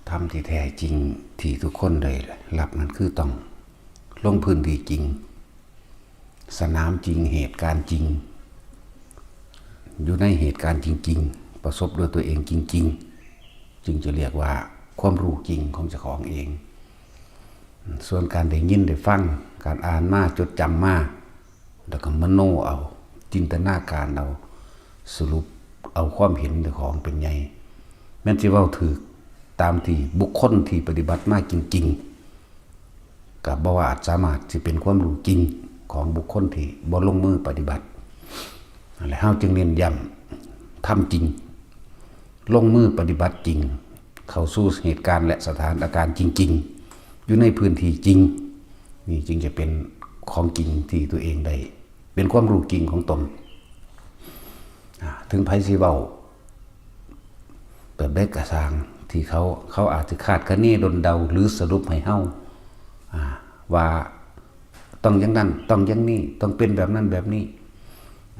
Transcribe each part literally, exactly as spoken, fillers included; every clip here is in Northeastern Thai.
ธรรมที่แท้จริงที่ทุกคนได้รับนั้นคือต้องลงพื้นที่จริง สนามจริง เหตุการณ์จริง อยู่ในเหตุการณ์จริงๆ ประสบด้วยตัวเองจริงๆ จึงจะเรียกว่าความรู้จริงของเจ้าของเอง ส่วนการได้ยินได้ฟัง การอ่านมา จดจำมา แล้วก็มโนเอา จินตนาการเอา สรุปเอาความเห็นเจ้าของเป็นใหญ่ แม่นสิเว้าถืกตามที่บุคคลที่ปฏิบัติมาจริงๆ ก็บ่ว่าอาจสามารถสิเป็นความรู้จริงของบุคคลที่บ่ลงมือปฏิบัติ และเฮาจึงเน้นย้ำ ทำจริง ลงมือปฏิบัติจริง เข้าสู่เหตุการณ์และสถานการณ์จริงๆ อยู่ในพื้นที่จริง นี่จึงจะเป็นของจริงที่ตัวเองได้ เป็นความรู้จริงของตน อ่า ถึงไผสิเว้าแบบใดกะซ่าง ที่เขา เขาอาจจะคาดคะเนดลเดา หรือสรุปให้เฮา อ่า ว่าต้องอย่างนั้น ต้องอย่างนี้ ต้องเป็นแบบนั้นแบบนี้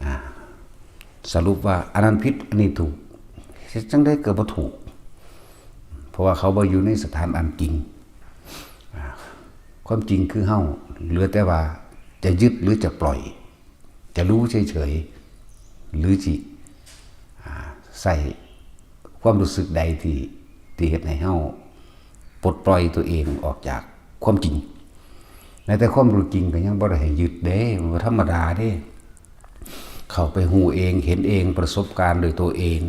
อ่า สรุปว่าอันนั้นผิด อันนี้ถูก เฮ็ดจั่งใดก็บ่ถูก เพราะว่าเขาบ่อยู่ในสถานอันจริง อ่า ความจริงคือเฮา เหลือแต่ว่าจะยึดหรือจะปล่อย จะรู้เฉยๆ หรือสิ อ่า ใส่ความรู้สึกใดที่ ที่เฮ็ดให้เฮาปลดปล่อยตัวเองออกจากความจริง แม้แต่ความรู้จริงก็ยังบ่ได้ให้ยึดเด้ มันบ่ธรรมดาเด้ เข้าไปฮู้เอง เห็นเอง ประสบการณ์ด้วยตัวเอง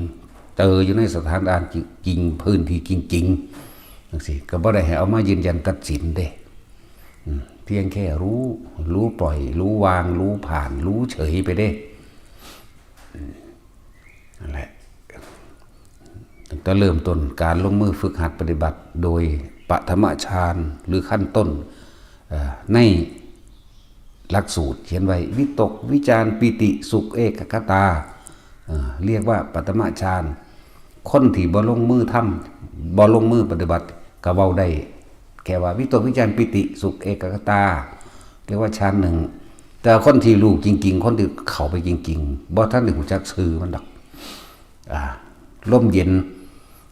เจออยู่ในสถานการณ์จริง พื้นที่จริงๆ จั่งซี้ ก็บ่ได้ให้เอามายืนยันตัดสินเด้ อืม เพียงแค่รู้ รู้ปล่อย รู้วาง รู้ผ่าน รู้เฉยไปเด้ อืม นั่นแหละ ตั้งแต่เริ่มต้นการลงมือฝึกหัดปฏิบัติโดยปฐมฌานหรือขั้นต้น เอ่อ ในหลักสูตรเขียนไว้ วิตก วิจาร ปีติ สุข เอกัคคตา เอ่อ เรียกว่าปฐมฌาน คนที่บ่ลงมือทำ บ่ลงมือปฏิบัติ ก็เว้าได้แค่ว่า วิตก วิจาร ปีติ สุข เอกัคคตา เรียกว่าฌานหนึ่ง แต่คนที่รู้จริงๆ คนที่เข้าไปจริงๆ บ่ทันได้รู้จักชื่อมันดอก อ่า ลมเย็น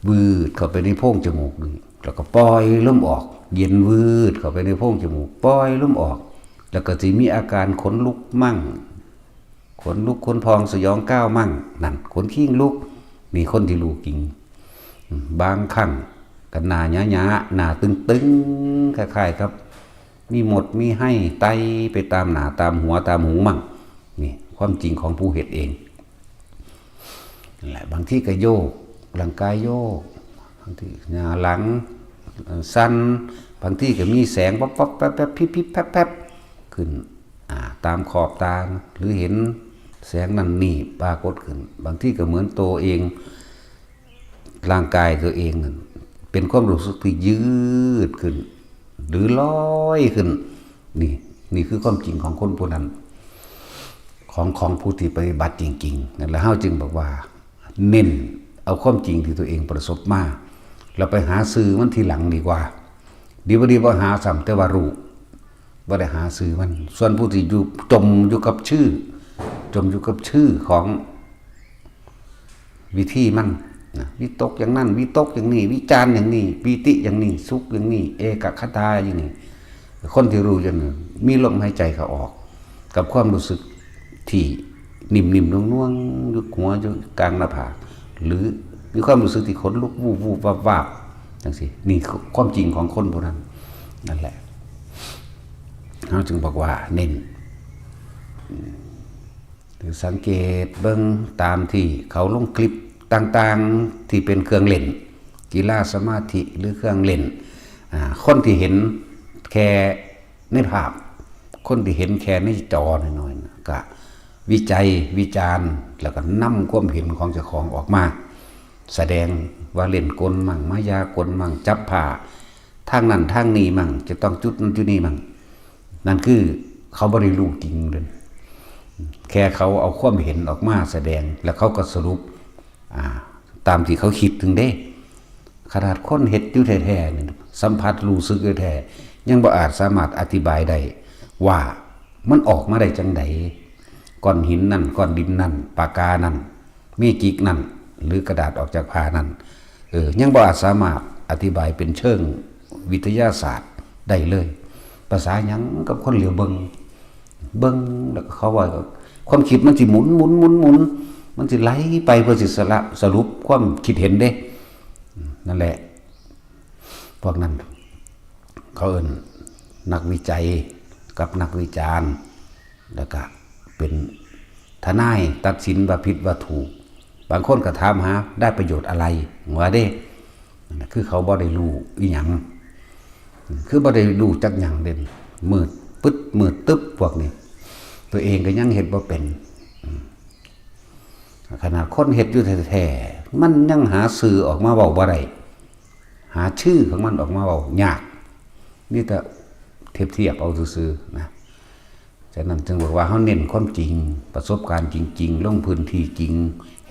วืดเข้าไปในโพรงจมูกนี่ แล้วก็ปล่อยลมออก เย็นวืดเข้าไปในโพรงจมูก ปล่อยลมออก แล้วก็สิมีอาการขนลุกมั่ง ขนลุกขนพองสยองก้าวมั่ง นั่น ขนคิงลุก นี่คนที่รู้จริง อืม บางครั้งก็หน้าหยาๆ หน้าตึงๆ คล้ายๆ กับ มีมดมีไฮ่ไต่ไปตามหน้าตามหัวตามหูมั่ง นี่ความจริงของผู้เฮ็ดเอง นั่นแหละ บางทีก็โยก ร่างกายโยก บางทีหน้าหลัง เอ่อ สั่น บางทีก็มีแสงวับวับแวบแวบ พิบพิบแพบแพบ ขึ้น อ่า ตามขอบตา หรือเห็นแสงนั่นนี่ปรากฏขึ้น บางทีก็เหมือนตัวเอง ร่างกายตัวเองนั่น เป็นความรู้สึกที่ยืดขึ้น หรือลอยขึ้น นี่ นี่คือความจริงของคนผู้นั้น ของ ของผู้ที่ปฏิบัติจริงๆ นั่นแหละ เฮาจึงบอกว่า เน้นเอาความจริงที่ตัวเองประสบมา แล้วไปหาชื่อมันทีหลังดีกว่า ดีบ่ดีบ่หาซ้ำ แต่ว่ารู้ บ่ได้หาชื่อมัน ส่วนผู้ที่อยู่ จมอยู่กับชื่อ จมอยู่กับชื่อของวิธีมันนะ วิตกอย่างนั้น วิตกอย่างนี้ วิจารอย่างนี้ ปีติอย่างนี้ สุขอย่างนี้ เอกัคคตาอย่างนี้ คนที่รู้อย่างนั้น มีลมหายใจเข้าออก กับความรู้สึกที่นิ่มๆ นวลๆ อยู่หัว อยู่กลางหน้าผาก หรือมีความรู้สึกที่ขนลุก วูบๆ วาบๆ จั่งซี้ นี่คือความจริงของคนผู้นั้น นั่นแหละ เฮาจึงบอกว่าเน้น อืม หรือสังเกตเบิ่งตามที่เขาลงคลิปต่างๆ ที่เป็นเครื่องเล่น กีฬาสมาธิหรือเครื่องเล่น อ่า คนที่เห็นแค่ในภาพ คนที่เห็นแค่ในจอน้อยๆ น่ะ ก็วิจัยวิจารณ์ แล้วก็นำความเห็นของเจ้าของออกมา แสดงว่าเล่นกลมั่ง มายากลมั่ง จับผ้าทางนั้นทางนี้มั่ง จะต้องจุดนั้นจุดนี้มั่ง นั่นคือเขาบ่ได้รู้จริงเลย แค่เขาเอาความเห็นออกมาแสดง แล้วเขาก็สรุป อ่า ตามที่เขาคิดถึงเด้ ขนาดคนเฮ็ดอยู่แท้ๆ นี่ สัมผัสรู้สึกอยู่แท้ ยังบ่อาจสามารถอธิบายได้ว่ามันออกมาได้จั่งใด ก้อนหินนั่น ก้อนดินนั่น ปากกานั่น เมจิกนั่น หรือกระดาษออกจากผ้านั่น เออ ยังบ่อาจสามารถอ อธิบายเป็นเชิงวิทยาศาสตร์ได้เลย ภาษาหยังกับคนเหลียวเบิ่ง เบิ่งแล้วก็เขาว่า ความคิดมันสิหมุนหมุนหมุนหมุน มันสิไหลไปเพื่อสิสระสรุปความคิดเห็นเด้ นั่นแหละ พวกนั้น เขาเอิ้นนักวิจัยกับนักวิจารณ์ แล้วก็เป็นทนายตัดสินว่าผิดว่าถูก บางคนก็ถามหาได้ประโยชน์อะไร ว่าเด้ นั่นน่ะคือเขาบ่ได้รู้อีหยัง คือบ่ได้รู้จักหยังเด่น มืดปึ๊ดมืดตึ๊บพวกนี้ ตัวเองก็ยังเฮ็ดบ่เป็น ขนาดคนเฮ็ดอยู่แท้ๆ มันยังหาชื่อออกมาเว้าบ่ได้ หาชื่อของมันออกมาเว้ายาก นี่แต่เทียบเทียบเอาซื่อๆนะ ฉะนั้นจึงบอกว่าเขาเน้นความจริง ประสบการณ์จริงๆ ลงพื้นที่จริง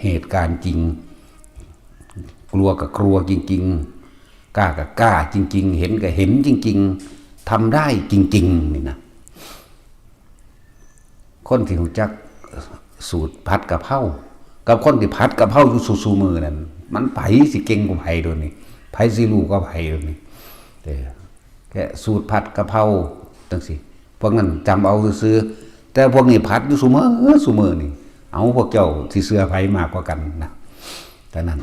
เหตุการณ์จริง กลัวกับกลัวจริงๆ กล้ากับกล้าจริงๆ เห็นกับเห็นจริงๆ ทำได้จริงๆ นี่นะ คนที่รู้จักสูตรผัดกะเพรา กับคนที่ผัดกะเพราอยู่สู่ๆมื้อนั่น มันไผสิเก่งกว่าไผโดนนี่ ไผสิรู้กว่าไผโดนนี่ เออ แค่สูตรผัดกะเพราจังซี่ พวกนั้นจำเอาซื่อๆ แต่พวกนี้ผัดอยู่สู่มื้อสู่มื้อนี่ เอา พวกเจ้าสิเชื่อไผมากกว่ากันนะ แต่นั้น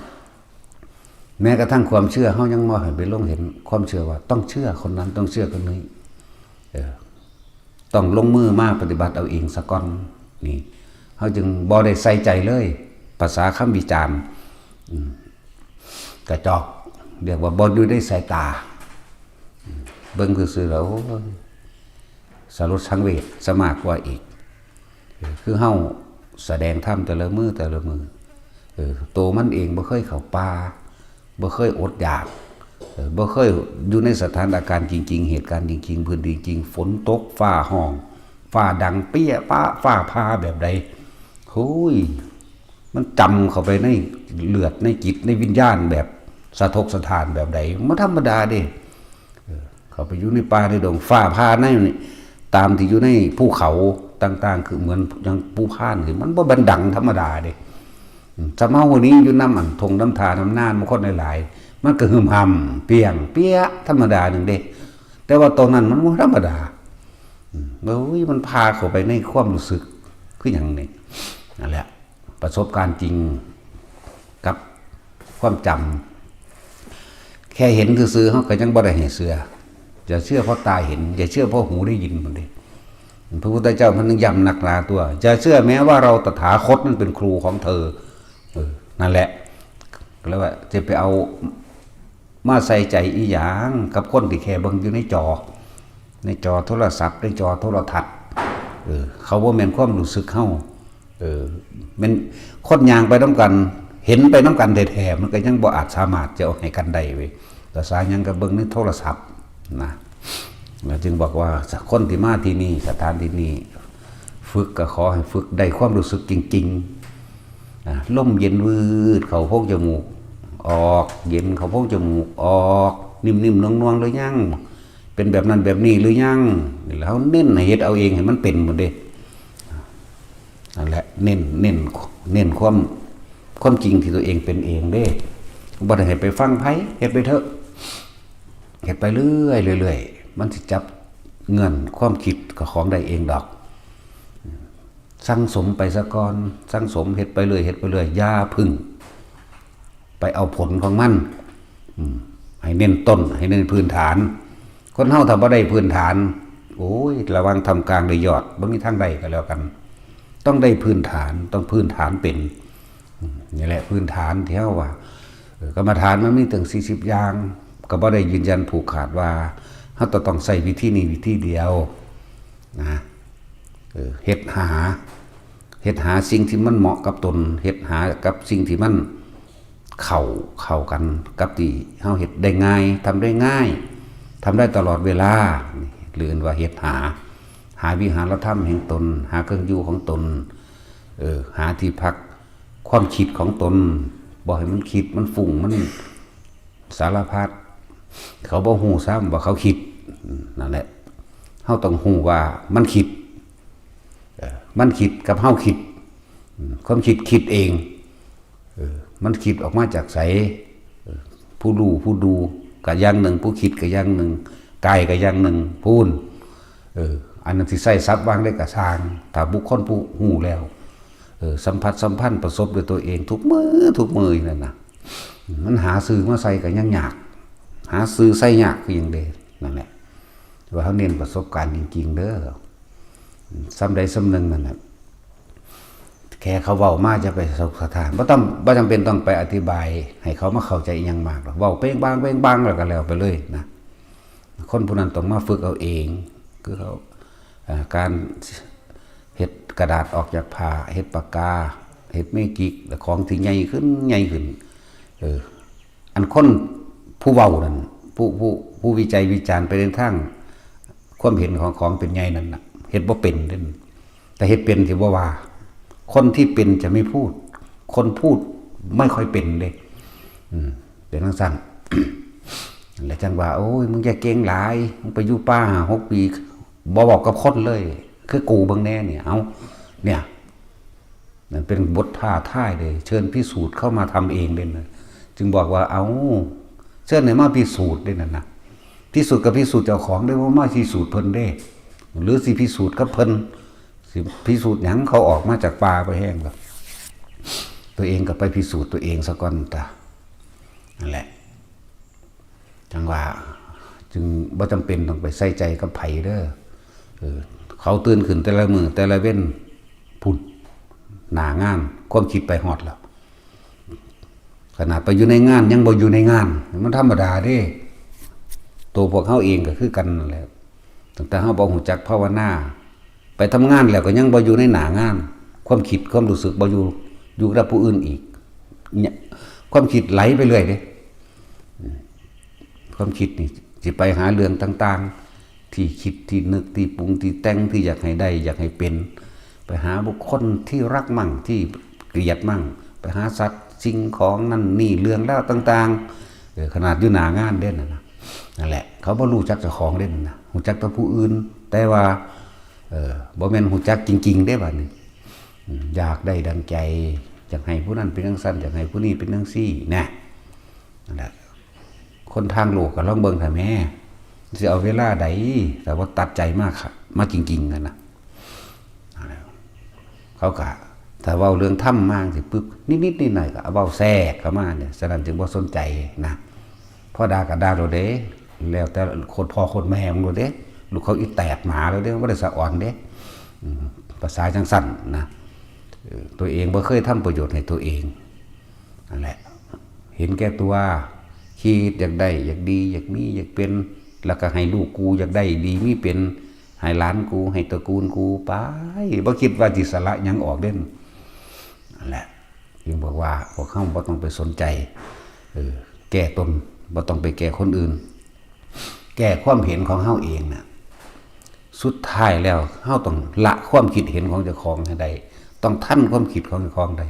แม้กระทั่งความเชื่อเขายังบ่ให้ไปลงเห็นความเชื่อว่าต้องเชื่อคนนั้นต้องเชื่อคนนี้ เออ ต้องลงมือมาปฏิบัติเอาเองซะก่อน นี่ เขาจึงบ่ได้ใส่ใจเลย ภาษาคำวิจารณ์ อืม กระจอก เรียกว่าบ่อยู่ในสายตา อืม เบิ่งซื่อๆแล้ว โอ้ย สลดสังเวชซะมากกว่าอีก เออ คือเฮาแสดงธรรมแต่ละมื้อแต่ละมื้อ เออ ตัวมันเองบ่เคยเข้าป่า บ่เคยอดอยาก เออ บ่เคยอยู่ในสถานการณ์จริงๆ เหตุการณ์จริงๆ พื้นที่จริง ฝนตก ฟ้าฮ้อง ฟ้าดังเปี้ยปะ ฟ้าผ่าแบบใด โอ้ย มันจำเข้าไปในเลือดในจิตในวิญญาณแบบสะทกสะท้านแบบใด มันธรรมดาเด้ เออ เข้าไปอยู่ในป่าในดง ฟ้าผ่าในนี่ ตามที่อยู่ในภูเขาต่างๆ คือเหมือนอย่างภูพานนี่ มันบ่แม่นดังธรรมดาเด้ อืม สำเฮาวันนี้อยู่นำอันทงนำทา นำนา นำคนหลายๆ มันก็หึมหำเปี้ยงเปี้ยธรรมดาหนึ่งเด้ แต่ว่าตอนนั้นมันบ่ธรรมดา อืม โอ้ย มันพาเข้าไปในความรู้สึก คือหยังนี่ นั่นแหละ ประสบการณ์จริงกับความจำ แค่เห็นซื่อๆ เขาก็ยังบ่ได้ให้เชื่อ อย่าเชื่อเพราะตาเห็น อย่าเชื่อเพราะหูได้ยินมันเด้ พระพุทธเจ้ามันยังย้ำหนักหนาตัว อย่าเชื่อแม้ว่าเราตถาคตนั่นเป็นครูของเธอ เออ นั่นแหละ แล้วว่าจะไปเอามาใส่ใจอีหยังกับคนที่แค่เบิ่งอยู่ในจอ ในจอโทรศัพท์ ในจอโทรทัศน์ เออ เขาบ่แม่นความรู้สึกเฮา เออ แม่นคนย่างไปนำกัน เห็นไปนำกันแท้ๆ มันก็ยังบ่อาจสามารถจะเอาให้กันได้เว้ย ภาษาหยังก็เบิ่งในโทรศัพท์นะ แล้วจึงบอกว่าคนที่มาที่นี่ สถานที่นี่ ฝึกก็ขอให้ฝึกได้ความรู้สึกจริงๆ อ่ะ ลมเย็นวืดเข้าโพรงจมูก ออก เย็นเข้าโพรงจมูก ออก นิ่มๆ นวลๆ หรือยัง เป็นแบบนั้นแบบนี้หรือยัง แล้วเน้นให้เฮ็ดเอาเองให้มันเป็นหมดเด้ นั่นแหละ เน้น เน้น เน้นความ ความจริงที่ตัวเองเป็นเองเด้ บ่ได้ให้ไปฟังไผ เฮ็ดไปเถอะ เฮ็ดไปเรื่อยๆ เรื่อยๆ มันสิจับเงื่อนความคิดกับของได้เองดอก สั่งสมไปซะก่อน สั่งสมเฮ็ดไปเรื่อย เฮ็ดไปเรื่อย อย่าพึ่ง ไปเอาผลของมัน อืม ให้เน้นต้น ให้เน้นพื้นฐาน คนเฮาถ้าบ่ได้พื้นฐาน โอ้ย ระวังทำกลางได้ยอด บ่มีทางใดก็แล้วกัน ต้องได้พื้นฐาน ต้องพื้นฐานเป็น อืม นี่แหละพื้นฐานที่เฮาว่า เออ กรรมฐานมันมีตั้งสี่สิบอย่าง ก็บ่ได้ยืนยันผูกขาดว่า เฮาจะต้องใช้วิธีนี้วิธีเดียว นะ เออ เฮ็ดหา เฮ็ดหาสิ่งที่มันเหมาะกับตน เฮ็ดหากับสิ่งที่มันเข้า เข้ากันกับที่เฮาเฮ็ดได้ง่าย ทำได้ง่าย ทำได้ตลอดเวลา หรือเอิ้นว่าเฮ็ดหา หาวิหารธรรมแห่งตน หาเครื่องอยู่ของตน เออ หาที่พักความคิดของตน บ่ให้มันคิด มันฟุ้ง มันสารพัด เขาบ่ฮู้ซ้ำว่าเขาคิด นั่นแหละ เฮาต้องฮู้ว่ามันคิด เออ มันคิดกับเฮาคิด อืม ความคิดคิดเอง เออ มันคิดออกมาจากไส เออ ผู้รู้ผู้ดู ก็อย่างหนึ่ง ผู้คิดก็อย่างหนึ่ง กายก็อย่างหนึ่ง พู้น เออ อันนั้นสิใช้ศัพท์วางได้ก็ซ่าง ถ้าบุคคลผู้ฮู้แล้ว เออ สัมผัสสัมพันธ์ประสบด้วยตัวเองทุกมื้อทุกมื้อนั่นนะ มันหาชื่อมาใส่ก็ยังยาก หาชื่อใส่ยากคือหยังเด้ นั่นแหละ ว่าเฮาเน้นประสบการณ์จริงๆเด้อ ส่ำใดส่ำหนึ่งนั่นแหละ แค่เขาเว้ามา จะไปสะทกสะท้าน บ่ต้อง บ่จำเป็นต้องไปอธิบายให้เขามาเข้าใจอิหยังมากหรอก เว้าเป้งบางเป้งบางแล้วก็แล้วไปเลยนะ คนผู้นั้นต้องมาฝึกเอาเอง คือเขา อ่า การเฮ็ดกระดาษออกจากผ้า เฮ็ดปากกา เฮ็ดเมจิก แล้วของที่ใหญ่ขึ้น ใหญ่ขึ้น เออ อันคนผู้เว้านั่น ผู้ ผู้ ผู้วิจัยวิจารณ์ไปในทางความเห็นของของเป็นใหญ่นั่นน่ะ เฮ็ดบ่เป็นเด้ แต่เฮ็ดเป็นสิบ่ว่า คนที่เป็นจะไม่พูด คนพูดไม่ค่อยเป็นเด้ อืม เป็นจั่งซั้น แล้วจั่งว่า โอ้ย มึงอย่าเก่งหลาย มึงไปอยู่ป่าห้าหกปี บ่เว้ากับคนเลย คือกูเบิ่งแน่เนี่ย เอ้า เนี่ย นั่นเป็นบทท้าทายเด้ เชิญพิสูจน์เข้ามาทำเองเด้นะ จึงบอกว่า เอ้า เชิญให้มาพิสูจน์เด้นั่นน่ะ พิสูจน์ก็พิสูจน์เจ้าของเด้ บ่มาพิสูจน์เพิ่นเด้ หรือสิพิสูจน์กับเพิ่น สิพิสูจน์หยัง เขาออกมาจากป่าไปแฮงแล้ว ตัวเองก็ไปพิสูจน์ตัวเองซะก่อนตา นั่นแหละ จั่งว่า จึงบ่จำเป็นต้องไปใส่ใจกับไผเด้อ เออ เขาตื่นขึ้นแต่ละมื้อแต่ละเว็น พุ้น หน้างาน ความคิดไปฮอดแล้ว ขนาดไปอยู่ในงานยังบ่อยู่ในงาน มันธรรมดาเด้ ตัวพวกเฮาเองก็คือกันนั่นแหละ ตั้งแต่เฮาบ่ฮู้จักภาวนา ไปทำงานแล้วก็ยังบ่อยู่ในหน้างาน ความคิดความรู้สึกบ่อยู่ อยู่กับผู้อื่นอีก เนี่ย ความคิดไหลไปเรื่อยเด้ อืม ความคิดนี่สิไปหาเรื่องต่างๆ ที่คิด ที่นึก ที่ปรุง ที่แต่ง ที่อยากให้ได้ อยากให้เป็น ไปหาบุคคลที่รักมั่ง ที่เกลียดมั่ง ไปหาสัตว์สิ่งของนั่นนี่ เรื่องราวต่างๆ เออ ขนาดอยู่หน้างานเด้นั่นนะ นั่นแหละ เขาบ่รู้จักเจ้าของเด้นั่นนะ รู้จักแต่ผู้อื่น แต่ว่า เออ บ่แม่นรู้จักจริงๆ เด้บัดนี้ อืม อยากได้ดังใจ อยากให้ผู้นั้นเป็นจั่งซั้น อยากให้ผู้นี้เป็นจั่งซี้ นะ นั่นแหละ คนทางโลกก็ลองเบิ่งเถาะแหม สิเอาเวลาใด ถ้าบ่ตัดใจมาค่ะ มาจริงๆ นั่นน่ะ นั่นแหละ เขาก็ ถ้าเว้าเรื่องธรรมมาจั่งซี้ปึ๊บ นิดๆ หน่อยๆ ก็เอาเว้าแทรกเข้ามาเนี่ย ฉะนั้นจึงบ่สนใจนะ พอด่าก็ด่าโลดเด้ แล้วแต่โคตรพ่อโคตรแม่มึงโลดเด้ ลูกเขาอีแตกหมาโลดเด้ บ่ได้สะออนเด้ อืม ภาษาจั่งซั้นนะ เออ ตัวเองบ่เคยทำประโยชน์ให้ตัวเอง นั่นแหละ เห็นแก่ตัว คิดอยากได้ อยากดี อยากมี อยากเป็น แล้วก็ให้ลูกกูอยากได้ดีมีเป็น ให้หลานกู ให้ตระกูลกูไป บ่คิดว่าสิสละหยังออกเด้น นั่นแหละ จึงบอกว่าพวกเฮาบ่ต้องไปสนใจ เออ แก้ตน บ่ต้องไปแก้คนอื่น แก้ความเห็นของเฮาเองน่ะ สุดท้ายแล้วเฮาต้องละความคิดเห็นของเจ้าของให้ได้ ต้องทันความคิดของเจ้าของได้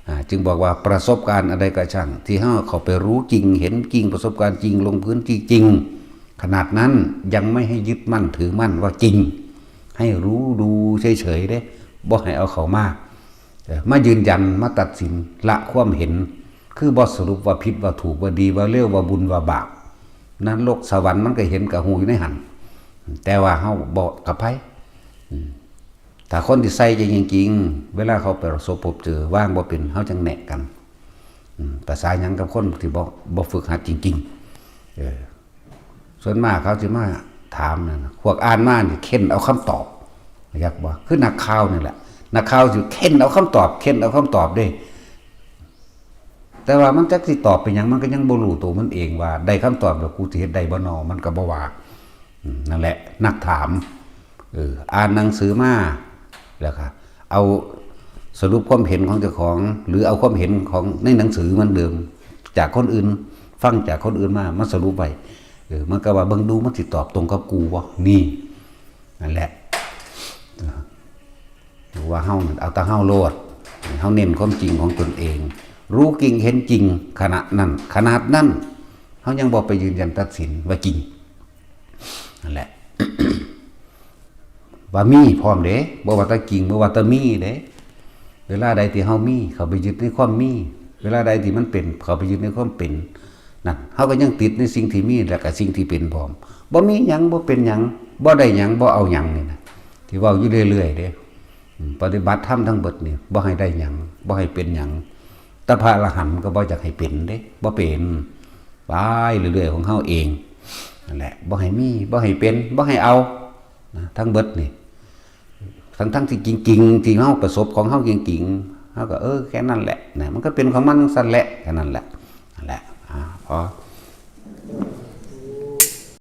อ่า จึงบอกว่าประสบการณ์อะไรก็ช่าง ที่เฮาเข้าไปรู้จริง เห็นจริง ประสบการณ์จริง ลงพื้นที่จริง ขนาดนั้นยังไม่ให้ยึดมั่นถือมั่นว่าจริง ให้รู้ดูเฉยๆ เด้ บ่ให้เอาเข้ามา เอ่อ มายืนยัน มาตัดสิน ละความเห็น คือบ่สรุปว่าผิดว่าถูก ว่าดีว่าเลว ว่าบุญว่าบาป นรกสวรรค์มันก็เห็นก็ฮู้อยู่ในหั่น แต่ว่าเฮาบ่กับไผ อืม ถ้าคนที่ใส่ใจจริงๆ เวลาเขาไปประสบพบเจอ วางบ่เป็น เฮาจั่งแนะกัน อืม ภาษาหยังกับคนที่บ่ บ่ฝึกหัดจริงๆ เออ ส่วนมากเขาสิมาถามนั่นน่ะ พวกอ่านมานี่เค้นเอาคำตอบ อยากบ่ คือนักข่าวนี่แหละ นักข่าวสิเค้นเอาคำตอบ เค้นเอาคำตอบเด้ แต่ว่ามันจักสิตอบไปหยัง มันก็ยังบ่รู้ตัวมันเองว่า ได้คำตอบแล้วกูสิเฮ็ดได้บ่นอ มันก็บ่ว่า อืม นั่นแหละ นักถาม เออ อ่านหนังสือมา แล้วก็เอาสรุปความเห็นของเจ้าของ หรือเอาความเห็นของในหนังสือมันเดิม จากคนอื่น ฟังจากคนอื่นมา มาสรุปไว้ เออ มันก็ว่าเบิ่งดูมันสิตอบตรงกับกูบ่ นี่ นั่นแหละ เออ ว่าเฮานั่นเอาแต่เฮาโลด เฮาเน้นความจริงของตนเอง รู้จริงเห็นจริง ขณะนั้น ขนาดนั้น เฮายังบ่ไปยืนยันตัดสินว่าจริง นั่นแหละ ว่ามีพร้อมเด้ บ่ว่าแต่จริง บ่ว่าแต่มีเด้ เวลาใดที่เฮามี เข้าไปยึดในความมี เวลาใดที่มันเป็น เข้าไปยึดในความเป็น นั่น เฮาก็ยังติดในสิ่งที่มี และก็สิ่งที่เป็นพร้อม บ่มีหยัง บ่เป็นหยัง บ่ได้หยัง บ่เอาหยังนี่นะ ที่เว้าอยู่เรื่อยๆเด้ อืม ปฏิบัติธรรมทั้งเบิดนี่ บ่ให้ได้หยัง บ่ให้เป็นหยัง แต่พระอรหันต์ก็บ่อยากให้เป็นเด้ บ่เป็น ไปเรื่อยๆของเฮาเอง นั่นแหละ บ่ให้มี บ่ให้เป็น บ่ให้เอา นะ ทั้งเบิดนี่ ทั้งๆที่จริงๆ ที่เฮาประสบของเฮาจริงๆ เฮาก็ เออ แค่นั้นแหละ นะ มันก็เป็นของมันซั่นแหละ แค่นั้นแหละ นั่นแหละ อ่า พอ